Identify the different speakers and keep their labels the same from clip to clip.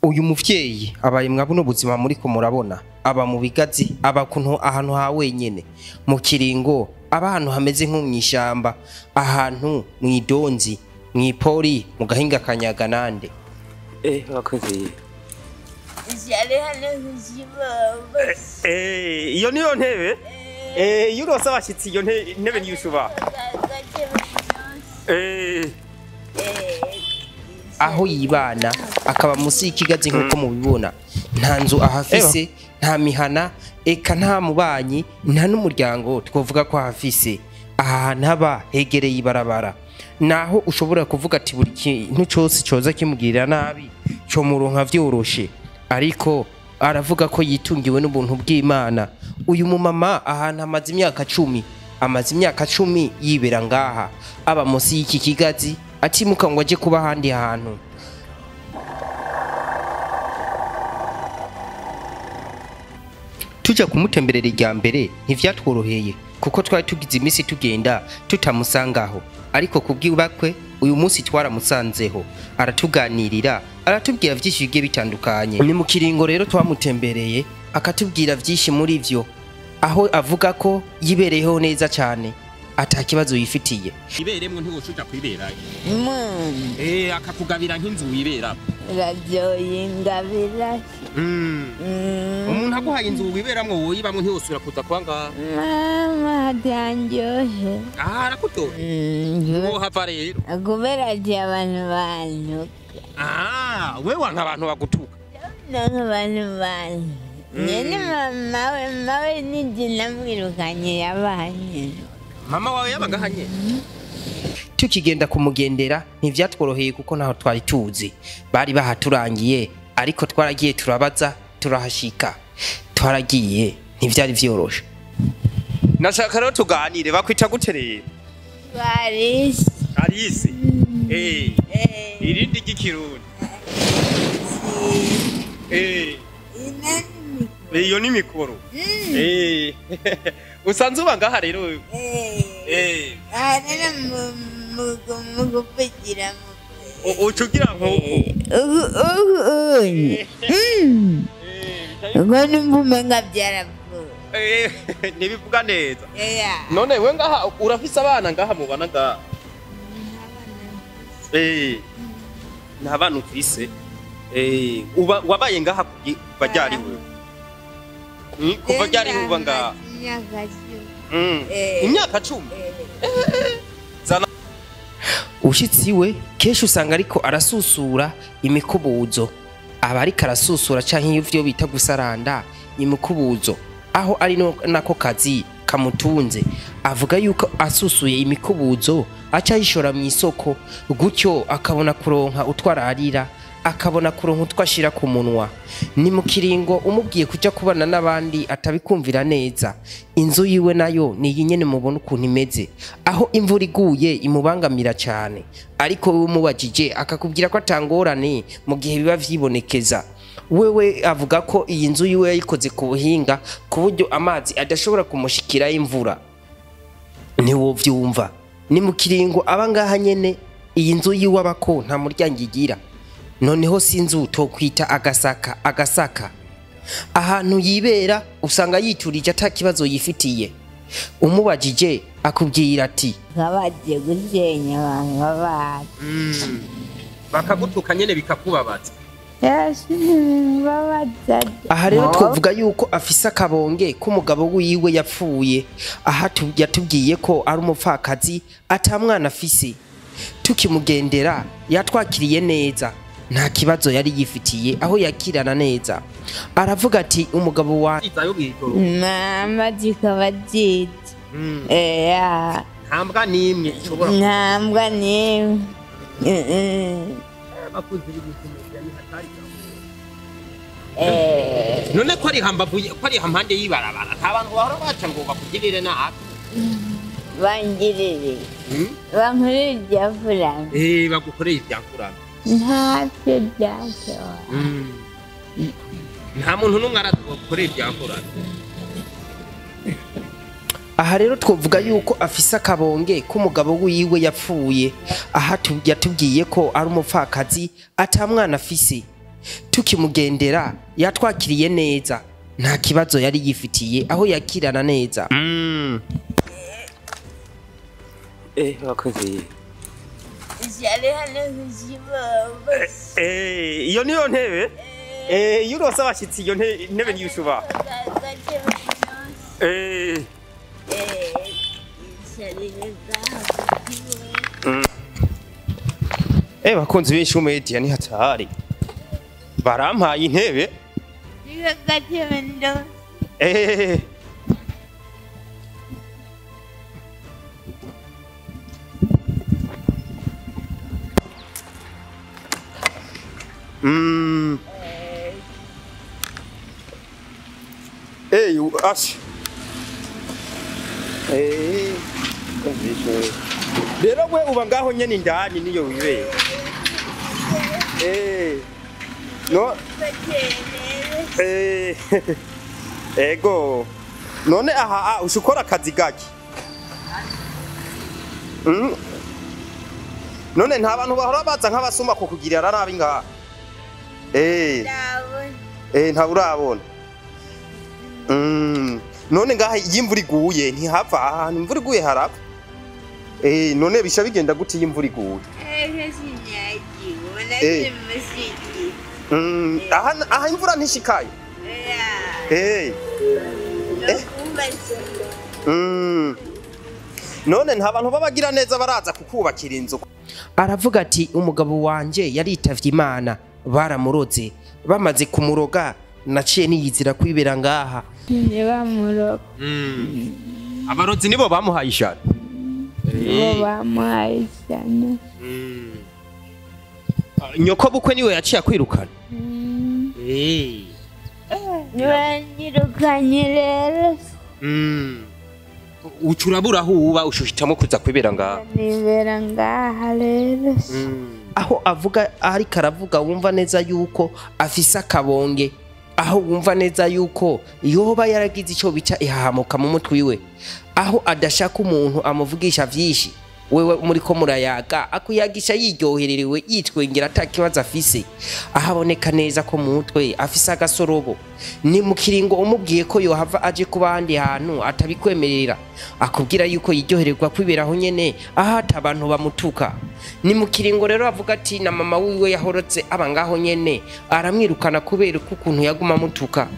Speaker 1: Uyu muvyeyi abaye mwabuno buzima muri ko murabona, aba mu bigazi, aba kuntu ahantu ha wenyene mu kiringo, aba ahantu hameze nko mw'ishamba, ahantu mw'idonzi, mw'ipori, mu gahinga kanyaga nande.
Speaker 2: Bakoze.
Speaker 3: J'allais hano kukibaho.
Speaker 2: Iyo niyo ntebe. Iyo urose abashitsi iyo ntebe niyo ushuba.
Speaker 1: Aho yibana akaba musi y'ikigazi nk'uko mubibona, nta nzu ahafise, nta mihana, eka nta mubanyi, nta n'umuryango twovuga ko ahafise. Aha hantu haba hegereye ibarabara, naho ushobora kuvuga ati buri kintu cose coza kimugirira nabi comuronka vyoroshe, ariko aravuga ko yitungiwe n'ubuntu bw'Imana. Uyu mumama ahantu amaze imyaka 10, amaze imyaka 10 yibera ngaha, aba musi y'iki kigazi, atimuka ngo aje kuba ahandi hantu. Tuja kumutemberera irya mbere ntivyatworoheye kuko twari tugize imisi tugenda tutamusangaho, ariko kubw'ibakwe uyu munsi twaramusanzeho, aratuganirira, aratubwira vyinshi bigiye bitandukanye. Ni mu kiringo rero twamutembereye akatubwira vyinshi muri vyo, aho avuga ko yibereyeho neza cyane ata kibazo yifitiye.
Speaker 2: Iberemwe ntiwoshuja kwiberayo. Akakugabira nk'inzu wibera.
Speaker 3: Radio yingabira.
Speaker 2: Umuntu aguhaye inzu wiberamwo woyibamwo ntiwosubira kuza kuba ngaha.
Speaker 3: Mama atanyohe.
Speaker 2: Arakutora. Wohava rero.
Speaker 3: Kubera ati abantu bantuka.
Speaker 2: We wanka abantu bagutuka.
Speaker 3: Nanka abantu bantu. Nyene mama we nije namwirukanye yabanye.
Speaker 2: Mama wawe yabaga hanye.
Speaker 1: Tukigenda kumugendera ntivyatworoheye kuko naho twari tuzi bari bahaturangiye, ariko twaragiye turabaza turahashika, twaragiye ntivyari vyoroshe.
Speaker 2: Nashaka rero tuganire, bakwita gute rero?
Speaker 3: Alice.
Speaker 2: Alice. Irindi ry'ikirundi. Iyo ni mikoro. Usanze uba ngaha rero wewe.
Speaker 3: Aha mu kuvugira mu
Speaker 2: ucugira nk'uko.
Speaker 3: Ubwo numva umenga byarapfuye.
Speaker 2: Ntibivuga neza. None we ngaha urafise abana ngaha mubana ngaha? Nta bana ufise. Wabaye ngaha kuva ryari wewe? Kuva ryari uba ngaha? Imyaka 10.
Speaker 1: Ushitsi we kenshi usanga ariko arasusura imikubuzo, aba ariko arasusura canke ivyo bita gusaranda imikubuzo, aho ari nako kazi kamutunze. Avuga yuko asusuye imikubuzo aca yishora mu isoko, gutyo akabona kuronka utwararira, akabona kuronka utwashira ku munwa. Ni mu kiringo umubwiye kuja kubana n'abandi atabikumvira neza. Inzu yiwe nayo ni iyi nyene mubona ukuntu imeze, aho imvura iguye imubangamira cyane, ariko wewe umubajije akakubwira ko atangorane mu gihe biba vyibonekeza. Wewe avuga ko iyi nzu yiwe yayikoze ku buhinga ku buryo amazi adashobora kumushikira imvura. Ntiwovyumva. Ni mu kiringo aba ngaha nyene iyi nzu yiwe abako nta muryango igira. Noneho sinzi tokwita agasaka agasaka. Ahantu yibera usanga yiturije ata kibazo yifitiye. Umubajije akubwira ati
Speaker 3: babaje gusenya abantu babaje.
Speaker 2: Bakagutuka nyene bikakubabaza.
Speaker 1: Aha rero twovuga yuko afise akabonge k'umugabo wiwe yapfuye. Aha yatubwiye ko ari umupfakazi ata mwana afise. Tukimugendera yatwakiriye neza, nta kibazo yari yifitiye, aho yakirana neza. Aravuga ati umugabo wa
Speaker 3: mama zikaba zita.
Speaker 2: Nta mbwa n'imwe ishobora.
Speaker 3: Nta mbwa n'imwe.
Speaker 2: None ko ari hambavu, ko ari hampande y'ibarabara, nta bantu bahora baca ngo bakugirire nabi.
Speaker 3: Bangirire. Bankorere ibyafurana.
Speaker 2: Bagukoreye ibyafurana.
Speaker 3: Ntacyo byashobora.
Speaker 2: Nta muntu n'umwe aragukorera ibyafurana.
Speaker 1: Aha rero twovuga yuko afise akabonge k'umugabo wiwe yapfuye. Aha yatubwiye ko ari umupfakazi ata mwana afise. Tukimugendera yatwakiriye neza, nta kibazo yari yifitiye, aho yakirana neza.
Speaker 2: Bakoze.
Speaker 3: Jari hano ku kibombo.
Speaker 2: Iyo niyo ntebe. Iyo uronse abashitsi iyo ntebe niyo ushuba.
Speaker 3: Gatebe ndonse. Jari ngaha ku kibombo.
Speaker 2: Bakunzi b'Inyishu Media ni hatari. Barampaye intebe.
Speaker 3: Niko gatebe ndonse.
Speaker 2: Ash. Rero we uba ngaho nyene indani niyo wibera. No. Ego. None aha ushukora akazi gaki. None nta bantu bahora baza nk'abasuma kukugirira nabi ngaha. Nta urabona. None ngaha iyo imvura iguye ntihava, ahantu imvura iguye harapfa. None bisha bigenda gute iyo imvura iguye? Aha imvura ntishikaye. None nta bantu babagira neza baraza kukubakira inzu.
Speaker 1: Aravuga ati umugabo wanje yaritavye Imana, baramuroze, bamaze kumuroga naciye niyizira kwibera ngaha.
Speaker 3: Nibamuroga.
Speaker 2: Abarozi nibo bamuhaye ishano.
Speaker 3: Nibo bamuhaye ishano.
Speaker 2: Nyoko bukwe niwe yaciye akwirukana.
Speaker 3: Niwe rero.
Speaker 2: Ucurabura aho uba ushushitamo kuza kwibera ngaha.
Speaker 3: Nibera ngaha rero.
Speaker 1: Aho avuga ariko aravuga wumva neza yuko afise akabonge, aho wumva neza yuko yoba yaragize ico bica ihahamuka mu mutwe wiwe, aho adashaka umuntu amuvugisha vyinshi. Wewe muri ko murayaga akuyagisha yiryohererewe yitwengera atakibazo afise, ahaboneka neza ko mu mutwe afise agasorobo. Ni mu kiringo umubwiye ko yohava aje kuba ahandi hantu atabikwemerera, akubwira yuko yiryohererwa kwiberaho nyene aho ata abantu bamutuka. Ni mu kiringo rero avuga ati na mama wiwe yahorotse aba ngaho nyene aramwirukana kubera ukuntu yaguma amutuka.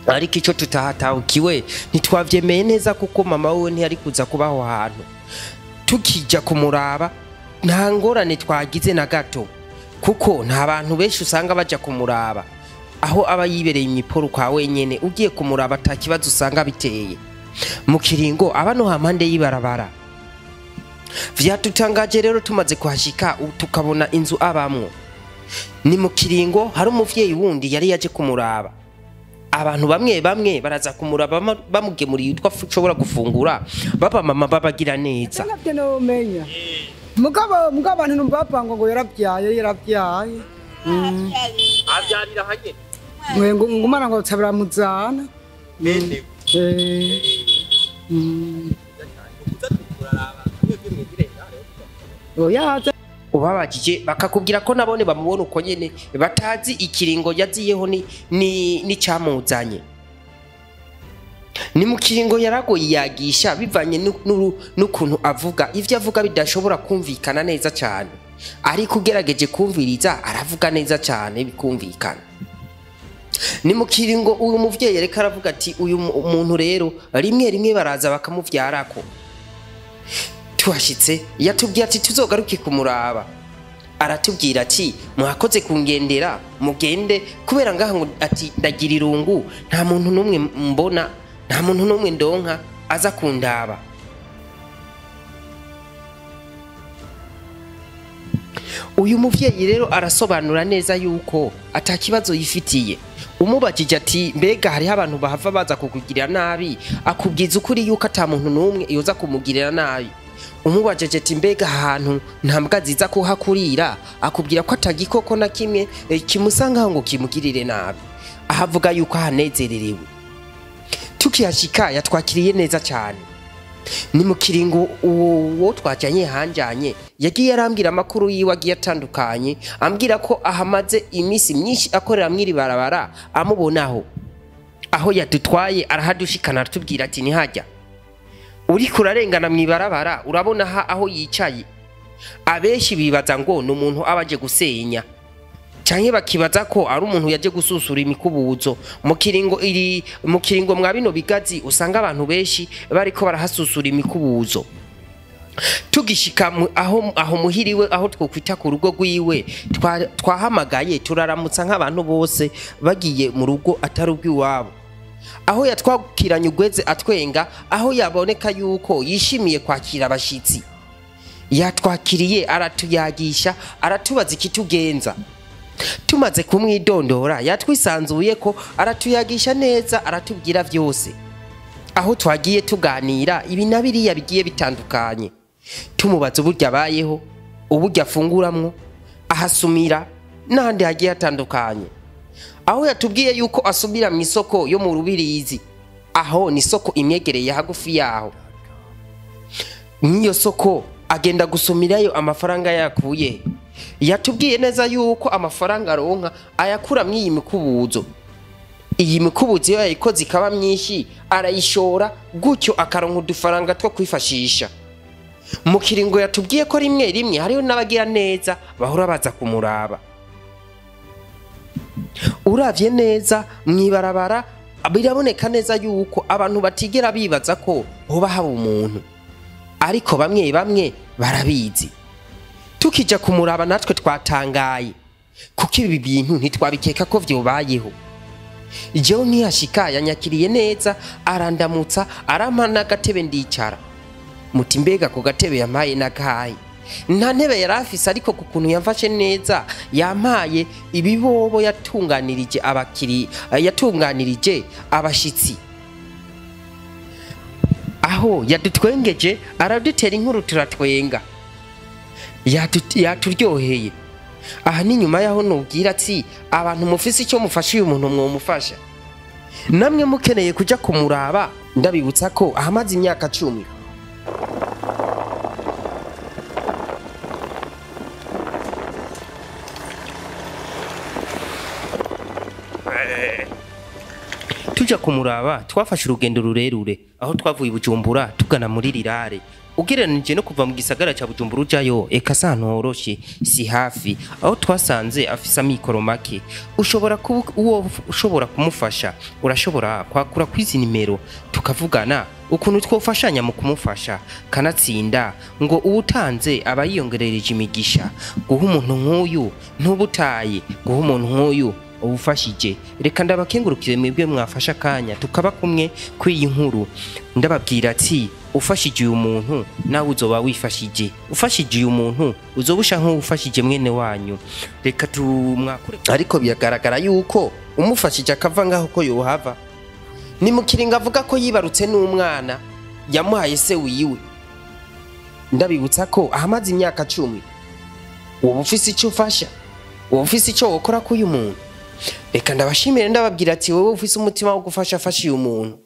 Speaker 1: Ariko ico tutahatahukiwe ntitwavyemeye neza kuko mama wiwe ntiyari kuza kubaho hantu. Tukija kumuraba nta ngorane twagize na gato, kuko nta bantu benshi usanga baja kumuraba. Aho aba yibereye imiporo kwa wenyene, ugiye kumuraba ata kibazo usanga biteye. Mu kiringo aba no hampande y'ibarabara. Vyatutangaje rero tumaze kuhashika tukabona inzu abamwo. Ni mu kiringo hari umuvyeyi wundi yari yaje kumuraba. Abantu bamwe bamwe baraza kumuraba bamugemuriye utwa ushobora gufungura, baba mama babagira neza.
Speaker 4: Ntabyo nomenya. Mugabo abantu numva bapanga ngo yarabyaye.
Speaker 2: Abyarira hanye.
Speaker 4: Ngo ngumana ngo tabira muzana.
Speaker 2: Bene.
Speaker 4: Oya
Speaker 1: ubabajije bakakubwira ko nabone bamubona uko nyene batazi ikiringo yaziyeho ni cyamuzanye. Ni mu kiringo yaragoye yagisha bivanye n'ukuntu avuga, ivyo avuga bidashobora kumvikana neza cyane, ariko ugerageje kumviriza aravuga neza cyane bikumvikana. Ni mu kiringo uyu muvyeyi reka aravuga ati uyu muntu rero rimwe rimwe baraza bakamuvyarako. Tuhashitse yatubwiye ati tuzogaruke kumuraba, aratubwira ati mwakoze kungendera mugende, kubera ngaha ngo ati ndagira irungu, nta muntu n'umwe mbona, nta muntu n'umwe ndonka aza kundaba. Uyu muvyeyi rero arasobanura neza yuko atakibazo yifitiye. Umubajije ati mbega hariho abantu bahava baza kukugirira nabi, akubwiza ukuri yuko ata muntu n'umwe yoza kumugirira nabi. Umubajije ati mbega ahantu nta mbwa ziza kuhakurira, akubwira ko atagikoko na kimwe kimusanga ngo kimugirire nabi. Ahavuga yuko ahanezererewe. Tukihashika yatwakiriye neza cyane. Ni mu kiringo uwo twajyanye hanjanye yagiye arambwira amakuru yiwe agiye atandukanye, ambwira ko ahamaze iminsi myinshi akorera mw'iri barabara amubonaho. Aho yadutwaye arahadushikana, aratubwira ati ntihajya uriko urarengana mw'ibarabara urabona aho yicaye. Abenshi bibaza ngo ni umuntu aba aje gusenya, canke bakibaza ko ari umuntu yaje gususura imikubuzo. Mu kiringo iri mu kiringo mwa bino bigazi usanga abantu benshi bariko barahasusura imikubuzo. Tugishika aho muhiriwe, aho twokwita ku rugo rwiwe, twahamagaye turaramutsa nk'abantu bose bagiye mu rugo atari urw'iwabo. Aho yatwakiranye ugweze atwenga, aho yaboneka yuko yishimiye kwakira abashitsi. Yatwakiriye aratuyagisha, aratubaza ikitugenza. Tumaze kumwidondora yatwisanzuye ko aratuyagisha neza, aratubwira vyose. Aho twagiye tuganira ibi na biriya bigiye bitandukanye, tumubaza uburyo abayeho, uburyo afunguramwo, ahasumira n'ahandi hagiye hatandukanye. Aho yatubwiye yuko asumira mu isoko yo mu Rubirizi, aho ni isoko imwegereye hagufi yaho. N'iyo soko agenda gusumirayo amafaranga yakuye. Yatubwiye neza yuko amafaranga aronka ayakura mw'iyi mikubuzo. Iyi mikubuzo iyo yayikoze ikaba myinshi arayishora, gutyo akaronka udufaranga two kwifashisha. Mu kiringo yatubwiye ko rimwe rimwe hariho n'abagira neza bahora baza kumuraba. Uravye neza mw'ibarabara biraboneka neza yuko abantu batigera bibaza ko hoba haba umuntu, ariko bamwe bamwe barabizi. Tukija kumuraba natwe twatangaye, kuko ibi bintu ntitwabikeka ko vyobayeho. Jewe nkihashika yanyakiriye neza, arandamutsa, arampa n'agatebe ndicara. Muti mbega ku gatebe yampaye n'akahe? Nta ntebe yari afise, ariko ku kuntu yamfashe neza yampaye ibibobo yatunganirije abakiri, yatunganirije abashitsi. Aho yadutwengeje aradutera inkuru turatwenga, yaturyoheye. Aha ni nyuma yaho nubwira ati abantu mufise icyo mufasha uyu muntu mwomufasha. Namwe mukeneye kuja kumuraba, ndabibutsa ko ahamaze imyaka 10. Tuja kumuraba twafashe urugendo rurerure, aho twavuye Bujumbura tugana muri Rirare. Ugereranije no kuva mu gisagara ca Bujumbura ujayo, eka sa ntoroshe, si hafi. Aho twasanze afise amikoro make. Ushobora kuba uwo ushobora kumufasha, urashobora kwakura kwizi nimero tukavugana ukuntu twofashanya mu kumufasha. Kanatsinda ngo uwutanze aba yiyongerereje imigisha. Guha umuntu nk'uyu ntubutaye, guha umuntu nk'uyu ubufashije. Reka ndabakengurukire mwebwe mwafasha akanya tukaba kumwe kw'iyi nkuru. Ndababwira ati ufashije uyu muntu nawe uzoba wifashije, ufashije uyu muntu uzobusha nk'ufashije mwene wanyu. Reka tumwakure, ariko biragaragara yuko umufashije akava ngaho ko yohava. Ni mu kiringo avuga ko yibarutse n'umwana yamuhaye se wiwe. Ndabibutsa ko ahamaze imyaka 10. Wowe ufise icyo ufasha, wowe ufise icyo wokora k'uyu muntu. Reka ndabashimire, ndababwira ati wowe ufise umutima wo gufasha, fasha uyu muntu.